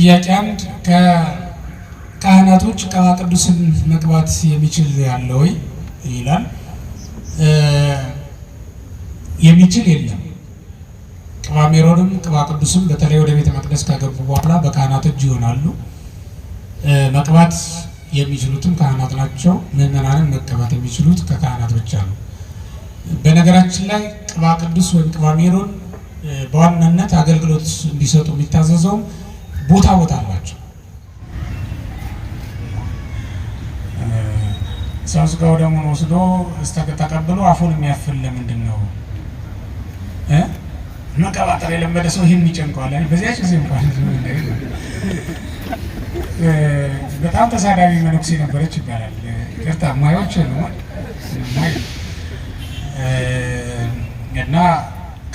ጥያቄ አንድ፣ ከካህናቶች ቅባ ቅዱስን መቅባት የሚችል ያለ ወይ ይላል። የሚችል የለም። ቅባ ሜሮንም ቅባ ቅዱስም በተለይ ወደ ቤተ መቅደስ ከገቡ በኋላ በካህናት እጅ ይሆናሉ። መቅባት የሚችሉትም ካህናት ናቸው። ምዕመናንን መቀባት የሚችሉት ከካህናት ብቻ ነው። በነገራችን ላይ ቅባ ቅዱስ ወይም ቅባ ሜሮን በዋናነት አገልግሎት እንዲሰጡ የሚታዘዘውም ቦታ ቦታ አላቸው። ሰው ስጋው ደሙን ወስዶ ተቀብሎ አፉን የሚያፍል ለምንድን ነው? መቀባጠር የለመደ ሰው ይህን ይጨንቀዋል። በዚያች ጊዜ እንኳን በጣም ተሳዳቢ መነኩሴ ነበረች ይባላል። ይቅርታ ማዮች እና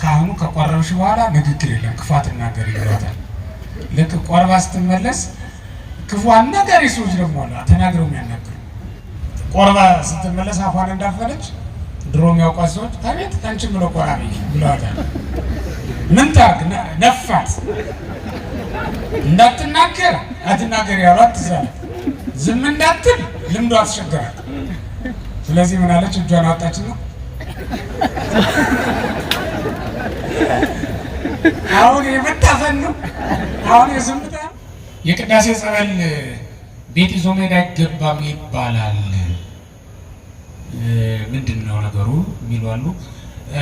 ካህኑ ከቆረብሽ በኋላ ንግግር የለም ክፉ አትናገሪ ይሏታል። ልክ ቆርባ ስትመለስ ክፉ አናጋሪ ሰዎች ደግሞ አሉ፣ ተናግረው የሚያናግሩ። ቆርባ ስትመለስ አፏን እንዳፈነች ድሮ የሚያውቋት ሰዎች አቤት አንቺም ብሎ ቆራቢ ብለዋታል። ምን ታርግ ነፋት፣ እንዳትናገር አትናገር ያሏት ትዝ አላት። ዝም እንዳትል ልምዷ አስቸገራት። ስለዚህ ምን አለች? እጇን አወጣችና አሁን የምታፈን ነው። አሁን የዝምታ የቅዳሴ ጸበል ቤት ይዞ መሄድ አይገባም ይባላል። ምንድን ነው ነገሩ የሚሉ አሉ።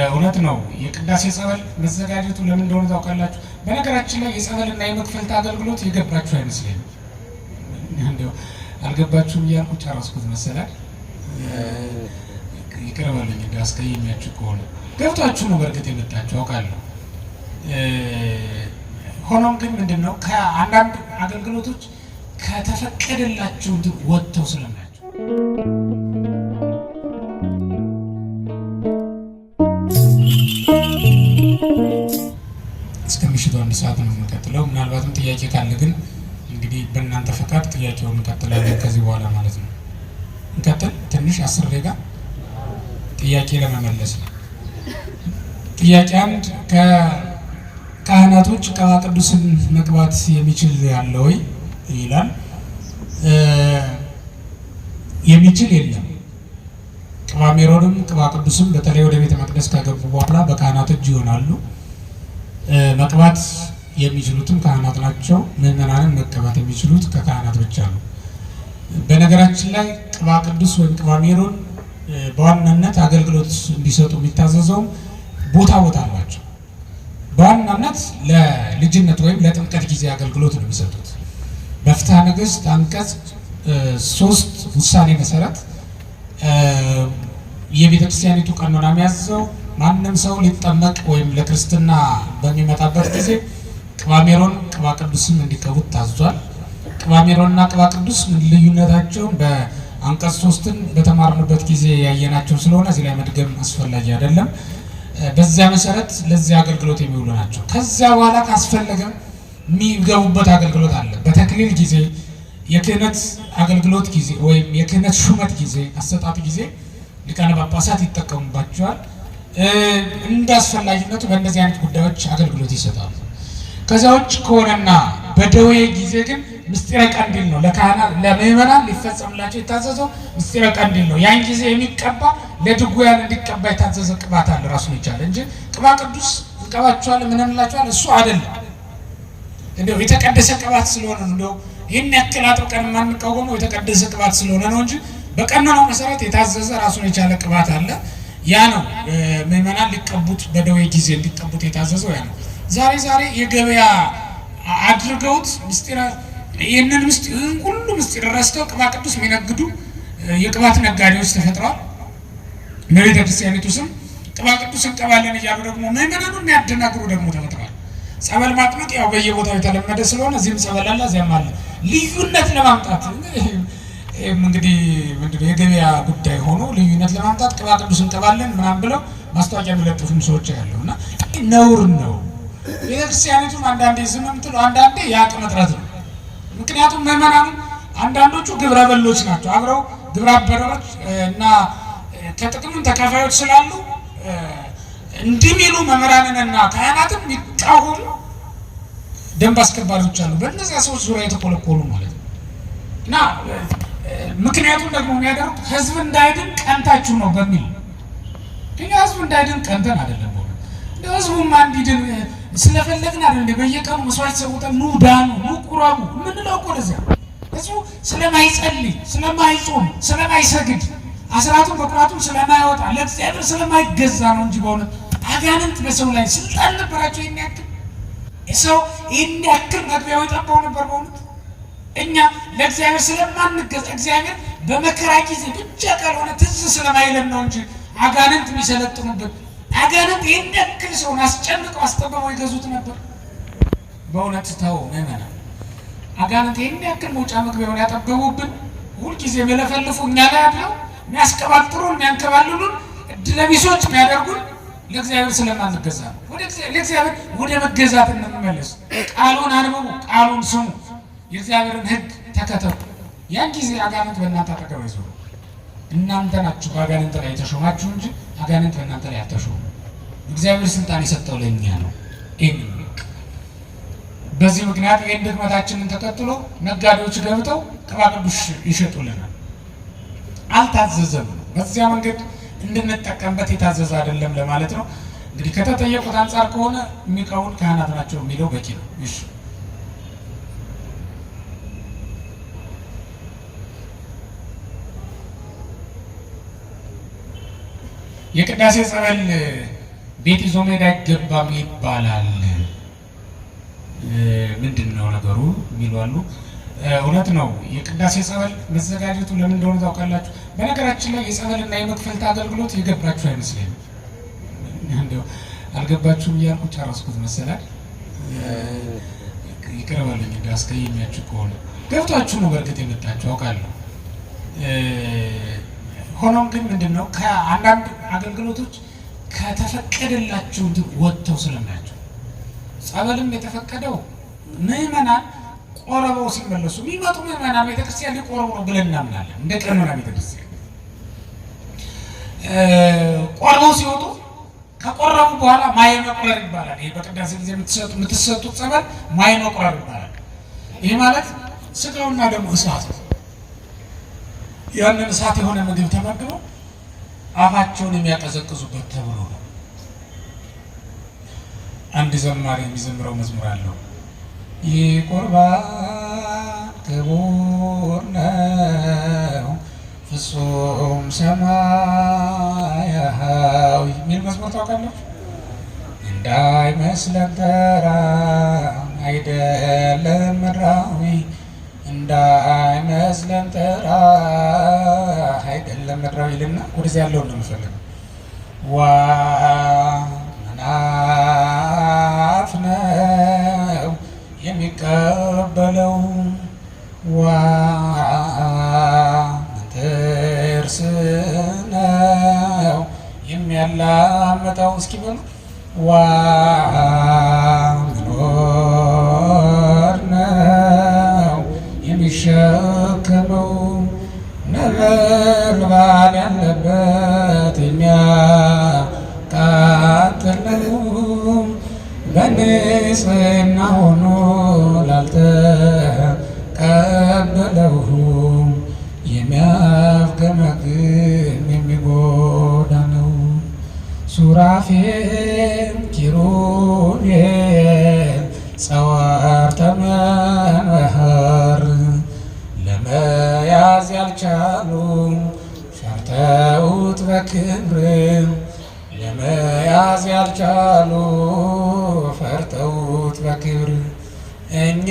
እውነት ነው። የቅዳሴ ጸበል መዘጋጀቱ ለምን እንደሆነ ታውቃላችሁ? በነገራችን ላይ የጸበልና የመክፈልት አገልግሎት የገባችሁ አይመስለኝም። እንደው አልገባችሁም እያልኩ ጨረስኩት መሰላል። ይቅር በሉኝ እንደው አስቀይሜያችሁ ከሆነ። ገብቷችሁ ነው በእርግጥ የመጣችሁ አውቃለሁ። ሆኖም ግን ምንድን ነው ከአንዳንድ አገልግሎቶች ከተፈቀደላቸው ወጥተው ስለናቸው እስከ ምሽቱ 1 ሰዓት ነው የምንቀጥለው። ምናልባትም ጥያቄ ካለ ግን እንግዲህ በእናንተ ፈቃድ ጥያቄውን እንቀጥላለን ከዚህ በኋላ ማለት ነው። እንቀጥል ትንሽ 10 ደቂቃ ጥያቄ ለመመለስ ነው። ጥያቄ አንድ፣ ከካህናቶች ቅባ ቅዱስን መቅባት የሚችል ያለ ወይ ይላል። የሚችል የለም። ቅባ ሜሮንም ቅባ ቅዱስም በተለይ ወደ ቤተ መቅደስ ከገቡ በኋላ በካህናት እጅ ይሆናሉ። መቅባት የሚችሉትም ካህናት ናቸው። ምዕመናንን መቀባት የሚችሉት ከካህናት ብቻ ነው። በነገራችን ላይ ቅባ ቅዱስ ወይም ቅባ ሜሮን በዋናነት አገልግሎት እንዲሰጡ የሚታዘዘውም ቦታ ቦታ አላቸው። በዋናነት ለልጅነት ወይም ለጥምቀት ጊዜ አገልግሎት ነው የሚሰጡት። በፍትሐ ነገሥት አንቀጽ 3 ውሳኔ መሰረት የቤተክርስቲያኒቱ ቀኖና የሚያዘው ማንም ሰው ሊጠመቅ ወይም ለክርስትና በሚመጣበት ጊዜ ቅባ ሜሮን ቅባ ቅዱስም እንዲቀቡት ታዟል። ቅባ ሜሮንና ቅባ ቅዱስ ልዩነታቸውን በአንቀጽ 3ን በተማርንበት ጊዜ ያየናቸው ስለሆነ እዚህ ላይ መድገም አስፈላጊ አይደለም። በዚያ መሰረት ለዚያ አገልግሎት የሚውሉ ናቸው። ከዚያ በኋላ ካስፈለገም የሚገቡበት አገልግሎት አለ። በተክሊል ጊዜ የክህነት አገልግሎት ጊዜ ወይም የክህነት ሹመት ጊዜ አሰጣጥ ጊዜ ሊቃነ ጳጳሳት ይጠቀሙባቸዋል። እንደ አስፈላጊነቱ በእንደዚህ አይነት ጉዳዮች አገልግሎት ይሰጣሉ። ከዚያ ውጭ ከሆነና በደዌ ጊዜ ግን ምስጢረ ቀንዲል ነው ለካህናት ለምእመናን ሊፈጸምላቸው የታዘዘው ምስጢረ ቀንዲል ነው። ያን ጊዜ የሚቀባ ለድጉያን እንዲቀባ የታዘዘ ቅባት አለ ራሱን ይቻላል እንጂ ቅባ ቅዱስ እንቀባቸዋለን ምን እንላቸዋለን እሱ አይደለም። እንደው የተቀደሰ ቅባት ስለሆነ ነው። እንደው ይሄን ያክል አጥብቀን የማንቃወመው የተቀደሰ ቅባት ስለሆነ ነው እንጂ በቀኖናው መሰረት የታዘዘ ራሱን የቻለ ቅባት አለ። ያ ነው ምእመናን ሊቀቡት በደዌ ጊዜ እንዲቀቡት የታዘዘው ያ ነው። ዛሬ ዛሬ የገበያ አድርገውት ምስጢር ይህንን ምስጢር ሁሉ ምስጢር ረስተው ቅባ ቅዱስ የሚነግዱ የቅባት ነጋዴዎች ተፈጥረዋል። በቤተ ክርስቲያኒቱ ስም ቅባ ቅዱስ እንቀባለን እያሉ ደግሞ ምእመናኑን የሚያደናግሩ ደግሞ ተፈጥረዋል። ጸበል ማጥመቅ ያው በየቦታው የተለመደ ስለሆነ እዚህም ጸበል አለ እዚያም አለ። ልዩነት ለማምጣት እንግዲህ ምንድነው የገበያ ጉዳይ ሆኖ ልዩነት ለማምጣት ቅባ ቅዱስ እንቀባለን ምናምን ብለው ማስታወቂያ የሚለጥፉም ሰዎች ያለው እና ነውር ነው። ቤተክርስቲያኒቱም አንዳንዴ ዝም የምትለው አንዳንዴ የአቅም እጥረት ነው። ምክንያቱም ምእመናኑ አንዳንዶቹ ግብረ በሎች ናቸው፣ አብረው ግብረ አበሮች እና ከጥቅምም ተካፋዮች ስላሉ እንዲህ የሚሉ መምህራንንና ካህናትን የሚቃወሙ ደንብ አስከባሪዎች አሉ። በእነዚያ ሰዎች ዙሪያ የተኮለኮሉ ማለት ነው። እና ምክንያቱም ደግሞ የሚያደርጉት ህዝብ እንዳይድን ቀንታችሁ ነው በሚል እኛ ህዝብ እንዳይድን ቀንተን አይደለም። ህዝቡማ እንዲድን ስለፈለግን አይደል? በየቀኑ መስዋዕት ሰውተን ኑ ዳኑ፣ ኑ ቁረቡ የምንለው እኮ ለዚያ ህዝቡ ስለማይጸልይ፣ ስለማይጾም፣ ስለማይሰግድ፣ አስራቱን በኩራቱን ስለማይወጣ፣ ለእግዚአብሔር ስለማይገዛ ነው እንጂ በእውነት አጋንንት በሰው ላይ ስልጣን ነበራቸው። ይህን ያክል ሰው ይህን ያክል መግቢያው የጠባው ነበር። በእውነት እኛ ለእግዚአብሔር ስለማንገዛ እግዚአብሔር በመከራ ጊዜ ብቻ ካልሆነ ትዝ ስለማይለን ነው እንጂ አጋንንት የሚሰለጥኑበት አጋንንት ይህን ያክል ሰውን አስጨንቀው አስጠበበው ይገዙት ነበር። በእውነት ተው ምዕመናን፣ አጋንንት ይህን ያክል መውጫ መግቢያውን ያጠበቡብን፣ ሁልጊዜ የሚለፈልፉ እኛ ላይ አድረው የሚያስቀባጥሩን፣ የሚያንከባልሉን፣ እድለቢሶች የሚያደርጉን ለእግዚአብሔር ስለማንገዛ ነው። ለእግዚአብሔር ወደ መገዛት እንመለስ። ቃሉን አንብቡ፣ ቃሉን ስሙ፣ የእግዚአብሔርን ሕግ ተከተሉ። ያን ጊዜ አጋንንት በእናንተ አጠገብ አይዞሩም። እናንተ ናችሁ በአጋንንት ላይ የተሾማችሁ እንጂ አጋንንት በእናንተ ላይ አልተሾሙም። እግዚአብሔር ስልጣን የሰጠው ለእኛ ነው። ይህን በዚህ ምክንያት ይህን ድክመታችንን ተከትሎ ነጋዴዎች ገብተው ቅባ ቅዱስ ይሸጡልናል። አልታዘዘም ነው። በዚያ መንገድ እንድንጠቀምበት የታዘዘ አይደለም ለማለት ነው። እንግዲህ ከተጠየቁት አንጻር ከሆነ የሚቀውን ካህናት ናቸው የሚለው በቂ ነው። እሺ፣ የቅዳሴ ጸበል ቤት ይዞ መሄድ አይገባም ይባላል። ምንድን ነው ነገሩ የሚሉ አሉ። እውነት ነው። የቅዳሴ ጸበል መዘጋጀቱ ለምን እንደሆነ ታውቃላችሁ? በነገራችን ላይ የጸበልና የመክፈልት አገልግሎት የገባችሁ አይመስለኝም። እንደው አልገባችሁም እያልኩ ጨረስኩት መሰላል። ይቅር በሉኝ እንደው አስቀይሜያችሁ ከሆነ። ገብቷችሁ ነው በእርግጥ የመጣችሁ አውቃለሁ። ሆኖም ግን ምንድን ነው፣ ከአንዳንድ አገልግሎቶች ከተፈቀደላቸው እንትን ወጥተው ስለናቸው፣ ጸበልም የተፈቀደው ምዕመናን ቆረበው ሲመለሱ የሚመጡ ምዕመናን ቤተክርስቲያን ሊቆረቡ ነው ብለን እናምናለን። እንደ ቀኖና ቤተክርስቲያን ቆርበው ሲወጡ፣ ከቆረቡ በኋላ ማየ መቁረር ይባላል። ይሄ በቅዳሴ ጊዜ የምትሰጡት ጸበል ማየ መቁረር ይባላል። ይህ ማለት ስጋውና ደግሞ እሳት ነው። ያንን እሳት የሆነ ምግብ ተመግበው አፋቸውን የሚያቀዘቅዙበት ተብሎ ነው። አንድ ዘማሪ የሚዘምረው መዝሙር አለው። ይህ ቁርባን ክቡር ነው ፍጹም ሰማያዊ የሚል መዝሙር ታውቃላችሁ? እንዳይመስለን ተራ አይደለም ምድራዊ፣ እንዳይመስለን ተራ አይደለም ምድራዊ ይልና ወደዚያ ያለውን ነው የምፈልገው። ዋ ምናፍ ነው የሚቀበለው፣ ዋ ምን ጥርስ ነው የሚያላምጠው፣ እስኪ በሉ፣ ዋ ምን ሆድ ነው የሚሸከመው ነበልባል ያለበት የሚያቃጥል ነው፣ በንጽሕና ሆኖ ላልተቀበለው የሚያፍገመግም የሚጎዳ ነው። ሱራፌል ኪሩቤል ጸዋርተ መንበር ለመያዝ ያልቻሉ ፈርተውት በክብር፣ ለመያዝ ያልቻሉ ፈርተውት በክብር፣ እኛ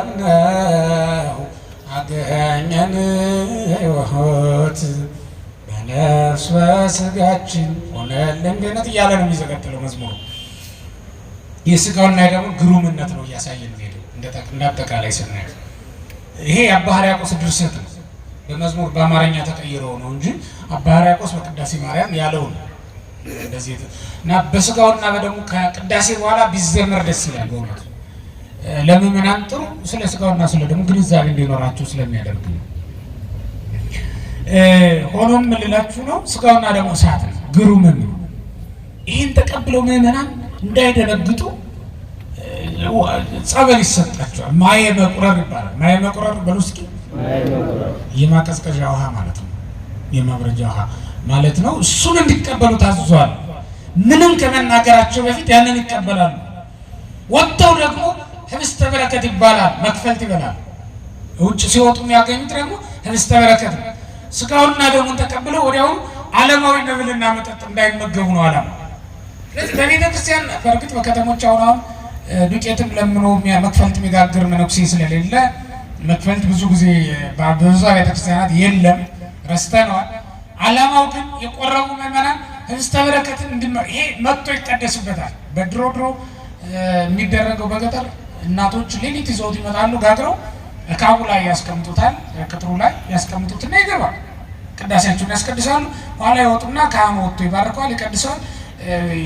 ተመገብነው አገኘን ሕይወት በነፍስ በስጋችን ሆነልን ገነት እያለ ነው የሚዘቀጥለው መዝሙሩ። የስጋውና ደግሞ ግሩምነት ነው እያሳየን ሄደው። እንደ አጠቃላይ ስናየው ይሄ የአባ ሕርያቆስ ድርሰት ነው። በመዝሙር በአማርኛ ተቀይሮ ነው እንጂ አባ ሕርያቆስ በቅዳሴ ማርያም ያለው ነው። እንደዚህ እና በስጋውና በደሙ ከቅዳሴ በኋላ ቢዘመር ደስ ይላል። በእውነቱ ለምእመናን ጥሩ ስለ ስጋውና ስለ ደሙ ግንዛቤ እንዲኖራቸው ስለሚያደርግ ነው። ሆኖም ምን ልላችሁ ነው፣ ስጋውና ደሙ እሳት ነው፣ ግሩምም ነው። ይህን ተቀብለው ምእመናን እንዳይደነግጡ ጸበል ይሰጣቸዋል። ማየ መቁረር ይባላል። ማየ መቁረር በሉ እስኪ። የማቀዝቀዣ ውሃ ማለት ነው። የማብረጃ ውሃ ማለት ነው። እሱን እንዲቀበሉ ታዝዟል። ምንም ከመናገራቸው በፊት ያንን ይቀበላሉ። ወጥተው ደግሞ ህብስተ በረከት ይባላል። መክፈልት ይበላል። ውጭ ሲወጡ የሚያገኙት ደግሞ ህብስተ በረከት ነው። ስጋውንና ደሙን ተቀብለው ወዲያውኑ ዓለማዊ መብልና መጠጥ እንዳይመገቡ ነው ዓላማ። ስለዚህ በቤተ ክርስቲያን በእርግጥ በከተሞች አሁን አሁን ዱቄትም ለምኖ መክፈልት የሚጋግር መነኩሴ ስለሌለ መክፈልት ብዙ ጊዜ በብዙ ቤተ ክርስቲያናት የለም፣ ረስተነዋል። ዓላማው ግን የቆረቡ ምዕመናን ህብስተ በረከትን ይሄ መጥቶ ይቀደስበታል። በድሮ ድሮ የሚደረገው በገጠር እናቶች ሌሊት ይዘውት ይመጣሉ፣ ጋግረው እካቡ ላይ ያስቀምጡታል፣ ቅጥሩ ላይ ያስቀምጡትና ይገባል። ቅዳሴያቸውን ያስቀድሳሉ። ኋላ ይወጡና ካህኑ ወጥቶ ይባርከዋል፣ ይቀድሰዋል፣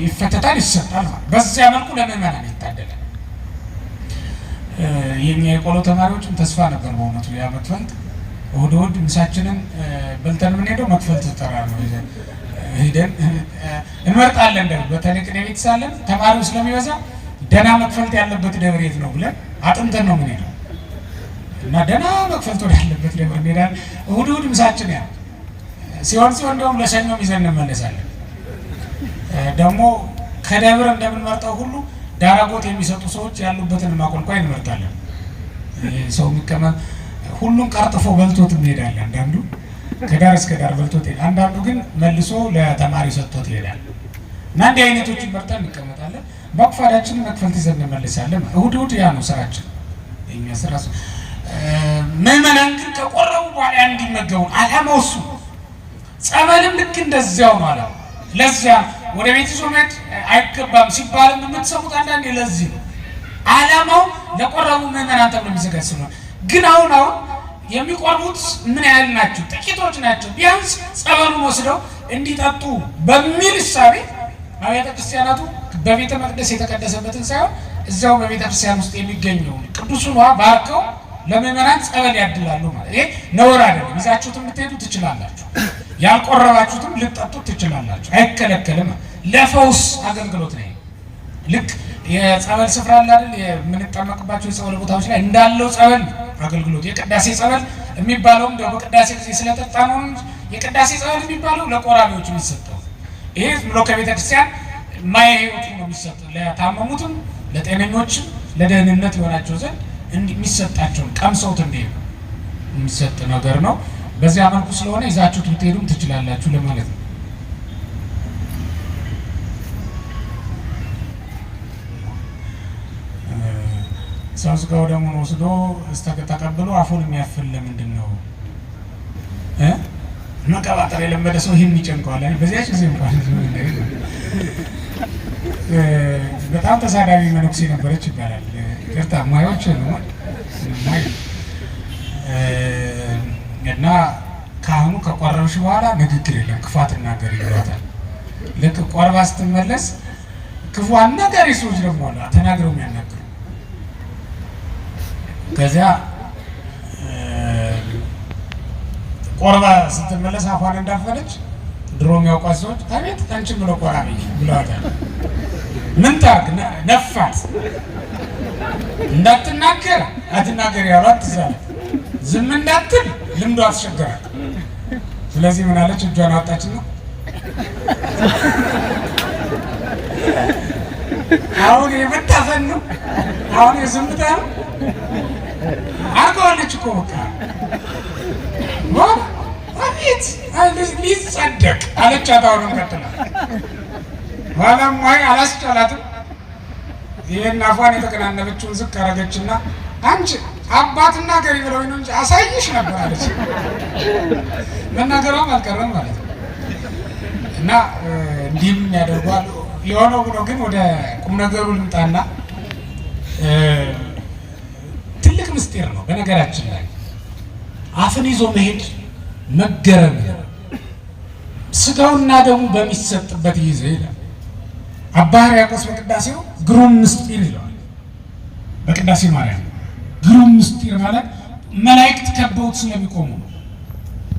ይፈተታል፣ ይሰጣል። በዚያ መልኩ ለምዕመናን ይታደላል። የኛ የቆሎ ተማሪዎችም ተስፋ ነበር በእውነቱ ያ መክፈልት። እሑድ እሑድ ምሳችንን በልተን የምንሄደው መክፈልት ተራ ነው ሄደን እንመርጣለን። ደግሞ በተለይ ቅኔ ቤት ሳለን ተማሪው ስለሚበዛ ደህና መክፈልት ያለበት ደብር የት ነው ብለን አጥንተን ነው የምንሄደው እና ደህና መክፈልት ወዳለበት ደብር እንሄዳለን። እሑድ እሑድ ምሳችን ያ ሲሆን ሲሆን እንደውም ለሰኞም ይዘን እንመለሳለን። ደግሞ ከደብር እንደምንመርጠው ሁሉ ዳረጎት የሚሰጡ ሰዎች ያሉበትን ማቆልቋይ እንመርጣለን። ሰው የሚቀመጥ ሁሉም ቀርጥፎ በልቶት እንሄዳለን። አንዳንዱ ከዳር እስከ ዳር በልቶት ይሄዳል። አንዳንዱ ግን መልሶ ለተማሪ ሰጥቶት ይሄዳል። እና እንዲህ አይነቶችን መርጠን እንቀመጣለን። በአቁፋዳችንን መክፈልት ይዘን እንመለሳለን። እሑድ እሑድ ያ ነው ስራችን፣ የኛ ስራ። ምዕመናን ግን ከቆረቡ በኋላ እንዲመገቡ ዓላማው እሱ። ጸበልም ልክ እንደዚያው ነው አላማው። ለዚያ ወደ ቤት ይዞ መሄድ አይገባም ሲባልም የምትሰሙት አንዳንዴ ለዚህ ነው። ዓላማው ለቆረቡ ምዕመናን ተብሎ የሚዘጋጅ ስለሆነ። ግን አሁን አሁን የሚቆርቡት ምን ያህል ናቸው? ጥቂቶች ናቸው። ቢያንስ ጸበሉን ወስደው እንዲጠጡ በሚል እሳቤ አብያተ ክርስቲያናቱ በቤተ መቅደስ የተቀደሰበትን ሳይሆን እዚያው በቤተ ክርስቲያን ውስጥ የሚገኘውን ቅዱሱን ውሃ ባርከው ለምዕመናን ጸበል ያድላሉ ማለት። ይሄ ነውር አይደለም። ይዛችሁትም ልትሄዱ ትችላላችሁ። ያልቆረባችሁትም ልትጠጡት ትችላላችሁ። አይከለከልም። ለፈውስ አገልግሎት ነው። ልክ የጸበል ስፍራ አለ አይደል? የምንጠመቅባቸው የጸበል ቦታዎች ላይ እንዳለው ጸበል አገልግሎት የቅዳሴ ጸበል የሚባለውም እንደው በቅዳሴ ጊዜ ስለጠጣ ነው እንጂ የቅዳሴ ጸበል የሚባለው ለቆራቢዎች የሚሰጠው ይሄ ዝም ብሎ ከቤተ ክርስቲያን ማየ ሕይወቱ ነው የሚሰጠው። ለታመሙትም ለጤነኞችም ለደህንነት የሆናቸው ዘንድ የሚሰጣቸውን ቀምሰውት እንዲሄዱ የሚሰጥ ነገር ነው። በዚያ መልኩ ስለሆነ ይዛችሁት ብትሄዱም ትችላላችሁ ለማለት ነው። ሰው ስጋው ደሙን ወስዶ ተቀብሎ አፉን የሚያፍን ለምንድን ነው? መቀባጠር የለመደ ሰው ይህን ይጨንቀዋል። በዚያች ጊዜ እንኳን በጣም ተሳዳቢ መነኩሴ ነበረች ይባላል። ይቅርታ ማዮች እና ካህኑ ከቆረብሽ በኋላ ንግግር የለም ክፉ አትናገሪ ይሏታል። ልክ ቆርባ ስትመለስ ክፉ አናጋሪ ሰዎች ደግሞ አሉ፣ ተናግረው የሚያናግሩ። ከዚያ ቆርባ ስትመለስ አፏን እንዳፈነች ድሮ የሚያውቋት ሰዎች አቤት አንቺን ብሎ ቆራቢ ብለዋታል። ምን ታርግ ነፋት። እንዳትናገር አትናገር ያሏት ትዝ አላት። ዝም እንዳትል ልምዷ አስቸገራት። ስለዚህ ምን አለች? እጇን አወጣችና አሁን የመታፈን ነው፣ አሁን የዝምታ ነው አድርገዋለች እኮ በቃ አቤት ሊጸደቅ አለቻት። አሁንም ቀጥላ ኋላም ዋይ አላስቻላትም። ይሄን አፏን የተከናነበችውን ዝቅ አደረገችና አንቺ አባትና ገሪ ብለውኝ ነው እንጂ አሳይሽ ነበር አለች። መናገሯም አልቀረም ማለት ነው። እና እንዲህም ያደርጓል። የሆነው ብሎ ግን ወደ ቁም ነገሩ ልምጣና ትልቅ ምስጢር ነው። በነገራችን ላይ አፍን ይዞ መሄድ መገረም ነው። ስጋውና ደሙ በሚሰጥበት ጊዜ ይላል አባ ሕርያቆስ በቅዳሴው ግሩም ምስጢር ይለዋል። በቅዳሴ ማርያም ግሩም ምስጢር ማለት መላእክት ከበውት ስለሚቆሙ ነው።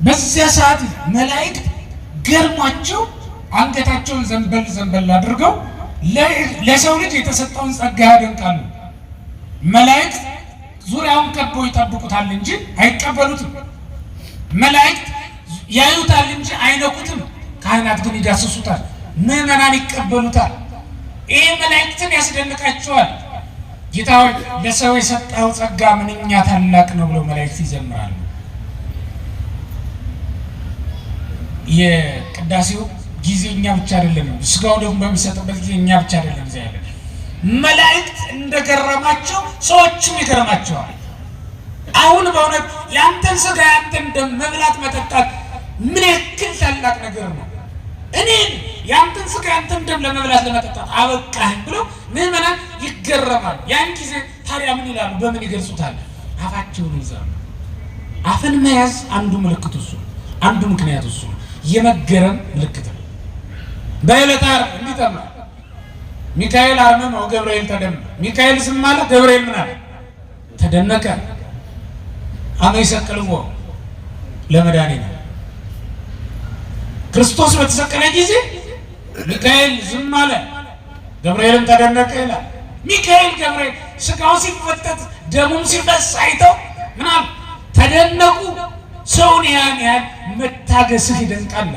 በዚያ ሰዓት መላእክት ገርሟቸው አንገታቸውን ዘንበል ዘንበል አድርገው ለሰው ልጅ የተሰጠውን ጸጋ ያደንቃሉ። መላእክት ዙሪያውን ከበው ይጠብቁታል እንጂ አይቀበሉትም። መላእክት ያዩታል እንጂ አይነኩትም። ካህናት ግን ይዳስሱታል፣ ምዕመናን ይቀበሉታል። ይሄ መላእክትን ያስደንቃቸዋል። ጌታ ሆይ ለሰው የሰጠኸው ጸጋ ምንኛ ታላቅ ነው ብለው መላእክት ይዘምራሉ። የቅዳሴው ጊዜ እኛ ብቻ አይደለም፣ ስጋው ደግሞ በሚሰጥበት ጊዜ እኛ ብቻ አይደለም እዚያ ያለን፣ መላእክት እንደገረማቸው ሰዎችም ይገርማቸዋል። አሁን በእውነት ያንተን ስጋ ያንተን ደም መብላት መጠጣት ምን ያክል ታላቅ ነገር ነው። እኔን ያንተን ስጋ ያንተን ደም ለመብላት ለመጠጣት አበቃህን ብለው ምዕመናን ይገረማሉ። ያን ጊዜ ታዲያ ምን ይላሉ? በምን ይገልጹታል? አፋቸውን ይይዛሉ። አፍን መያዝ አንዱ ምልክቱ እሱ ነው። አንዱ ምክንያቱ እሱ ነው። የመገረም ምልክት ነው። በዕለተ ዓርብ እንዲህ ተብሏል። ሚካኤል አርመመ ወገብርኤል ተደመ። ሚካኤል ዝም አለ፣ ገብርኤል ምን አለ? ተደነቀ። አመ ይሰቅልዎ ለመድኃኒነ ክርስቶስ በተሰቀለ ጊዜ ሚካኤል ዝም አለ፣ ገብርኤልም ተደነቀ ይላል። ሚካኤል ገብርኤል ስጋው ሲፈተት ደሙም ሲፈስ አይተው ምናምን ተደነቁ። ሰውን ያን ያህል መታገስህ ይደንቃል።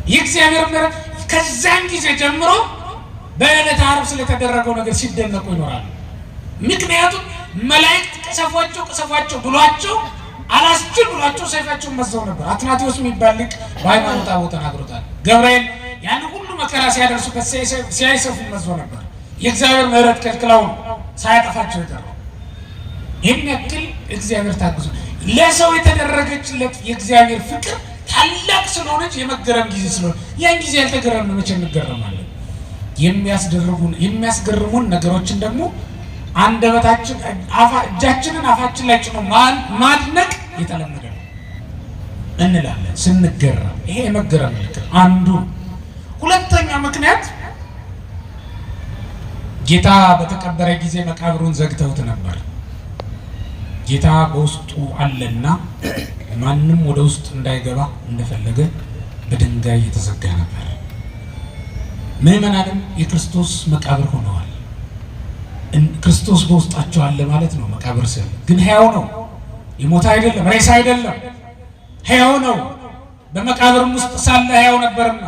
የእግዚአብሔር ምሕረት ከዚያን ጊዜ ጀምሮ በዕለተ ዓርብ ስለተደረገው ነገር ሲደነቁ ይኖራሉ። ምክንያቱም መላእክት ቅሰፏቸው ቅሰፏቸው ብሏቸው አላስችል ብሏቸው ሰይፋቸውን መዘው ነበር። አትናቴዎስ የሚባል ሊቅ በሃይማኖት አበው ተናግሮታል። ገብርኤል ያን ሁሉ መከራ ሲያደርሱበት ሲያይ ሰይፉን መዞ ነበር። የእግዚአብሔር ምሕረት ከልክላው ነው ሳያጠፋቸው የቀረው። ይህን ያክል እግዚአብሔር ታግዞ ለሰው የተደረገችለት የእግዚአብሔር ፍቅር ታላቅ ስለሆነች የመገረም ጊዜ ስለሆነ ያን ጊዜ ያልተገረምን መቼ እንገረማለን? የሚያስገርሙን ነገሮችን ደግሞ አንደበታችን እጃችንን አፋችን ላይ ጭኖ ማድነቅ የተለመደ ነው እንላለን ስንገረም። ይሄ የመገረም ምልክት አንዱ። ሁለተኛ ምክንያት ጌታ በተቀበረ ጊዜ መቃብሩን ዘግተውት ነበር። ጌታ በውስጡ አለና ማንም ወደ ውስጥ እንዳይገባ እንደፈለገ በድንጋይ የተዘጋ ነበር። ምዕመናንም የክርስቶስ መቃብር ሆነዋል። ክርስቶስ በውስጣቸው አለ ማለት ነው። መቃብር ስል ግን ሕያው ነው፣ የሞተ አይደለም፣ ሬሳ አይደለም፣ ሕያው ነው። በመቃብርም ውስጥ ሳለ ሕያው ነበርና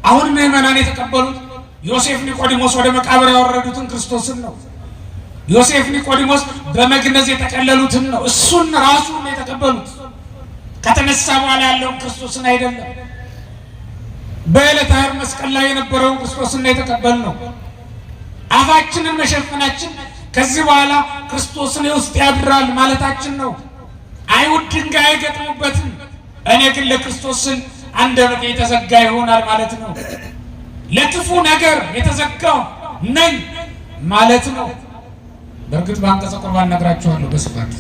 አሁን ምዕመናን የተቀበሉት ዮሴፍ ኒቆዲሞስ ወደ መቃብር ያወረዱትን ክርስቶስን ነው። ዮሴፍ ኒቆዲሞስ በመግነዝ የጠቀለሉትን ነው። እሱን ራሱን የተቀበሉት ከተነሳ በኋላ ያለውን ክርስቶስን አይደለም። በዕለተ ዓርብ መስቀል ላይ የነበረውን ክርስቶስን የተቀበልነው። አፋችንን መሸፈናችን ከዚህ በኋላ ክርስቶስን ውስጥ ያድራል ማለታችን ነው። አይሁድ ድንጋይ አይገጥሙበትም፣ እኔ ግን ለክርስቶስ ስል አንደበቴ የተዘጋ ይሆናል ማለት ነው። ለክፉ ነገር የተዘጋው ነኝ ማለት ነው። በእርግጥ በአንቀጸ ቁርባን እነግራችኋለሁ በስፋት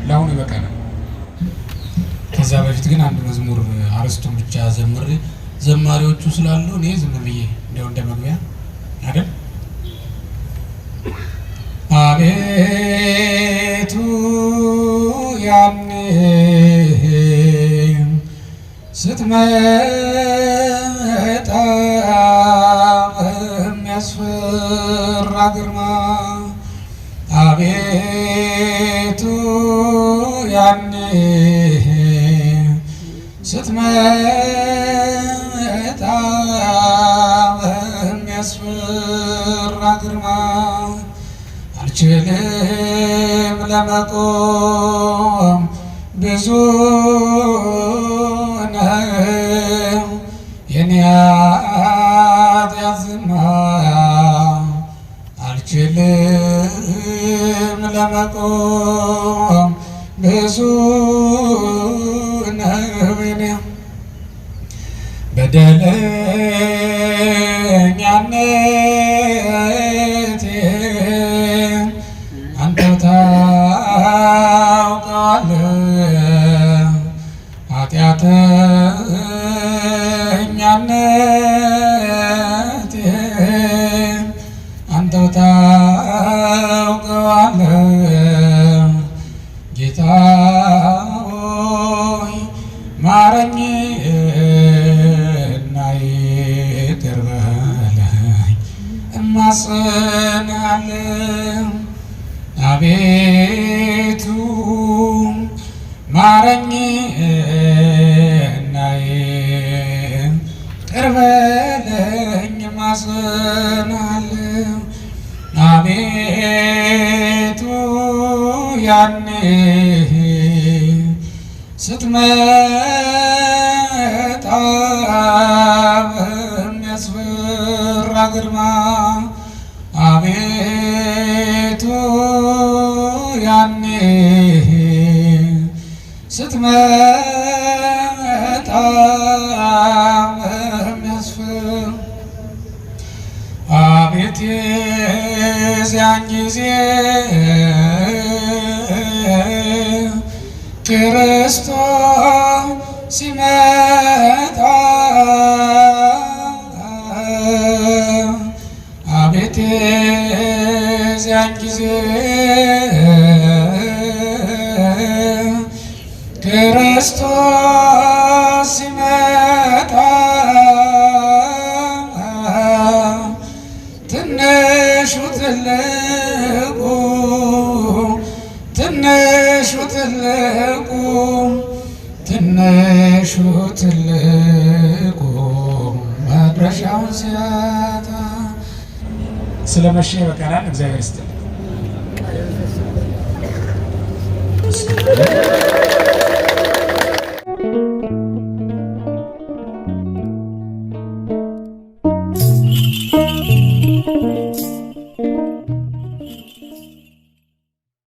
ለአሁኑ ይበቃናል። ከዛ በፊት ግን አንድ መዝሙር አርስቱን ብቻ ዘምሬ ዘማሪዎቹ ስላሉ እኔ ዝም ብዬ እንደው እንደ መግቢያ አይደል። አቤቱ ያኔ ስትመጣ በሚያስፈራ ግርማ፣ አቤቱ ያኔ ስትመጣ በሚያስፈራ ግርማ፣ አልችልም ለመቆም ብዙ ነው የኔ ኃጢአት ዝና፣ አልችልም ለመቆም ብዙ ነው የኔ በደለኛነቴ አንተ ታውቀዋለህ፣ ኃጢአተኛነቴ አንተ ታውቀዋለህ። ጌታ ሆይ ማረኝ እና ይቅር በለኝ፣ እማጸንሃለሁ። አቤቱ ማረኝ እናዬ ቅር በለኝ እማጸንሃለሁ። አቤቱ ያኔ ስትመጣ በሚያስፈራ ግርማ አቤቱ ያኔ ስትመጣ በሚያስፈራ አቤት የዚያን ጊዜ ክርስቶስ ሲመጣ አቤት የዚያን ጊዜ ክርስቶስ ሲመጣ ትንሹ ትልቁ ትንሹ ትልቁ ትንሹ ትልቁ መድረሻውን ሲያጣ ስለመሸ ይበቃናል። እግዚአብሔር ይስጥልኝ።